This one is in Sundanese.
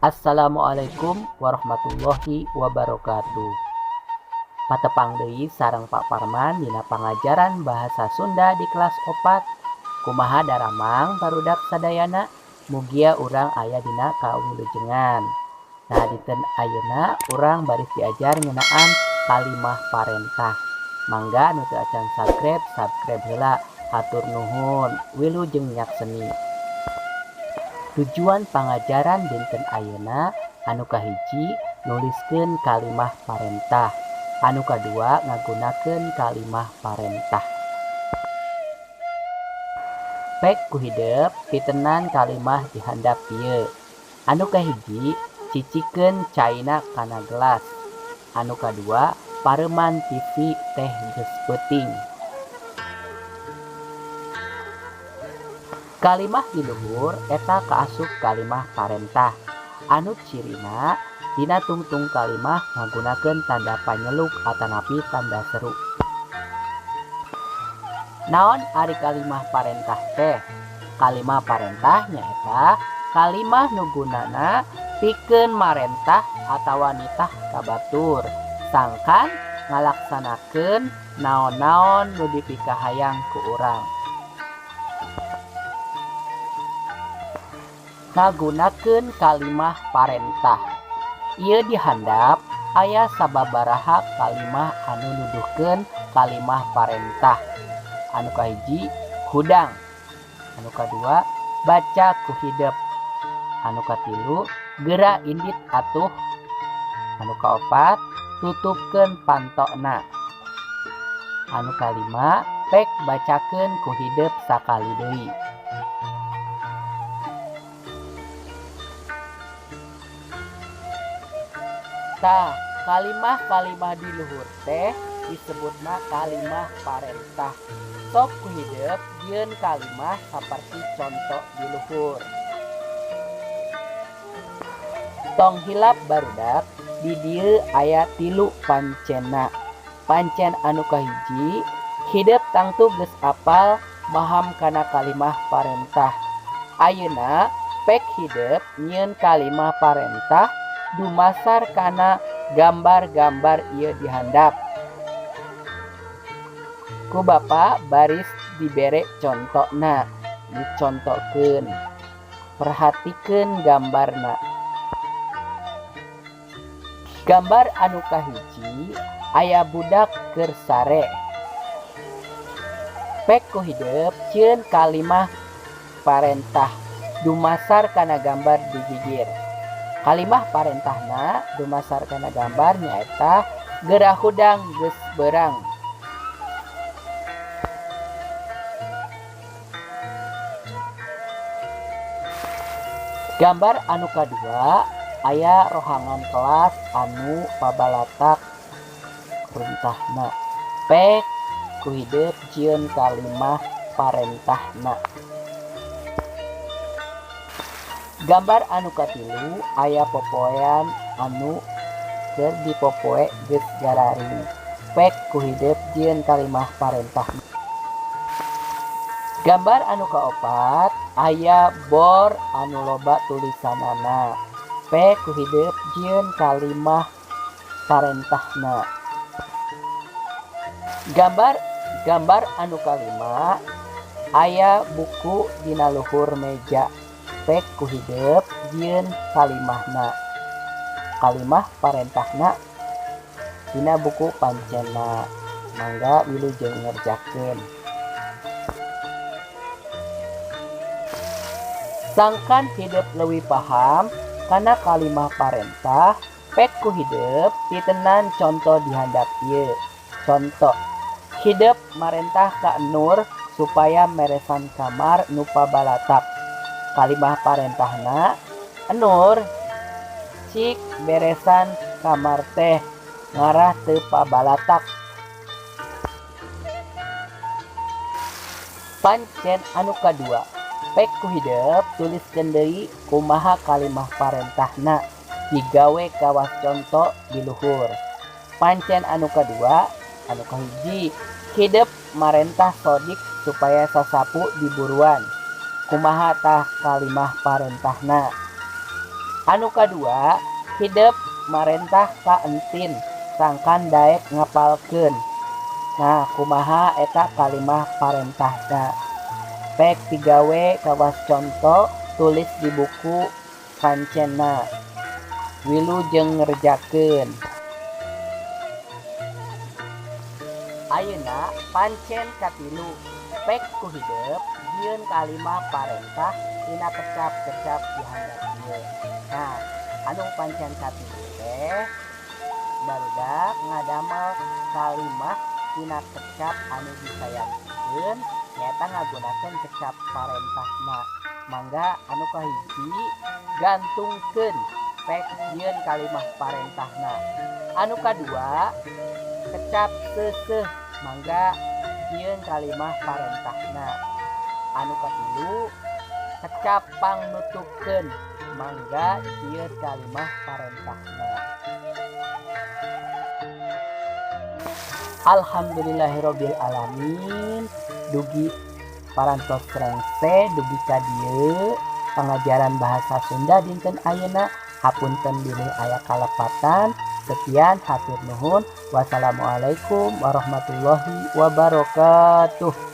Assalamualaikum warahmatullahi wabarakatuh. Patepang deui sareng Pak Parman dina pangajaran bahasa Sunda di kelas 4. Kumaha daramang barudak sadayana? Mugia urang aya dina kawilujengan. Nah, dinten ayeuna urang baris diajar ngeunaan kalimah parentah. Mangga nu teu acan subscribe, subscribe heula. Hatur nuhun, wilujeng nyakseni. Tujuan pangajaran dinten ayeuna anu kahiji nuliskeun kalimah parentah, anu kadua ngagunakeun kalimah parentah. Pek ku hidep titenan kalimah di handap ieu. Anu kahiji cicikeun caina kana gelas, anu kadua pareuman TV teh geus peuting. Kalimah di luhur eta kaasup kalimah parentah anu cirina dina tungtung kalimah ngagunakeun tanda panyeluk atanapi tanda seru. Naon ari kalimah parentah teh? Kalimah parentah nyaeta kalimah nu gunana pikeun marentah atawa nitah ka batur sangkan ngalaksanakeun naon-naon nu dipikahayang ku urang. Ngagunakeun kalimah parentah. Ieu di handap aya sababaraha kalimah anu nuduhkeun kalimah parentah. Anu kahiji hudang, anu kadua baca ku hidep, anu katilu geura indit atuh, anu kaopat tutupkeun pantona, anu kalima pek bacakeun ku hidep sakali deui. Tah, kalimah-kalimah di luhur teh disebutna kalimah parentah. Sok ku hidep jieun kalimah saperti conto di luhur. Tong hilap barudak, di dieu aya 3 pancena. Pancen anu kahiji, hidep tangtu geus apal maham kana kalimah parentah. Ayeuna pek hidep nyieun kalimah parentah dumasar kana gambar-gambar ieu dihandap. Ku bapa baris dibere contona, dicontokeun. Perhatikeun gambarna. Gambar anu kahiji aya budak keur sare. Pek ku hidep cieun kalimah parentah dumasar kana gambar di gigir. Kalimah parentahna dumasar kana gambar nyaeta geura hudang geus beurang. Gambar anu kadua aya rohangan kelas anu pabalatak runtahna. Pek ku hidep jieun kalimah parentahna. Gambar anu katilu aya popoean anu keur dipopoe geus gararing. Pek ku hidep jieun kalimah parentah. Gambar anu kaopat aya bor anu loba tulisanana. Pek ku hidep jieun kalimah parentahna. Gambar anu kalima aya buku dina luhur meja. Pek ku hidep jieun kalimahna. Kalimah parentahna dina buku pancena. Mangga wilujeng ngerjakeun. Sangkan hidep leuwih paham kana kalimah parentah, pek ku hidep titenan conto di handap ieu. Conto, hidep marentah ka Nur supaya meresan kamar nu pabalatak. Kalimah parentahna, Nur cik beresan kamar teh Ngarah teu pabalatak. Pancen anu kadua, pek ku hidep tuliskeun deui kumaha kalimah parentahna digawe kawas conto di luhur. Pancen anu kadua, anu kahiji, hidep marentah Sodik supaya sasapu diburuan. Kumaha tah kalimah parentahna? Anu kadua, hidep marentah ka Entin sangkan daek ngapalkeun. Nah, kumaha eta kalimah parentahna? Pek digawe kawas conto tulis di buku pancenna. Wilujeng ngerjakeun. Ayeuna pancen katilu, pek ku hidep jieun kalimah parentah tina kecap-kecap di handap ieu. Nah, anu pancen katilu teh barudak ngadamel kalimah tina kecap anu disayagikeun nyaeta ngagunakeun kecap parentahna. Mangga anu kahiji gantungkeun pek jieun kalimah parentahna. Anu kadua kecap seuseuh mangga jieun kalimah parentahna. Anu katilu kecap pangnutukeun mangga jieun kalimah parentahna. Alhamdulillahirabbil alamin dugi parantos rengse dugi ka dieu pangajaran bahasa Sunda dinten ayeuna. Hapunten bilih aya kalepatan. Sekian hatur nuhun. Wassalamualaikum warahmatullahi wabarakatuh.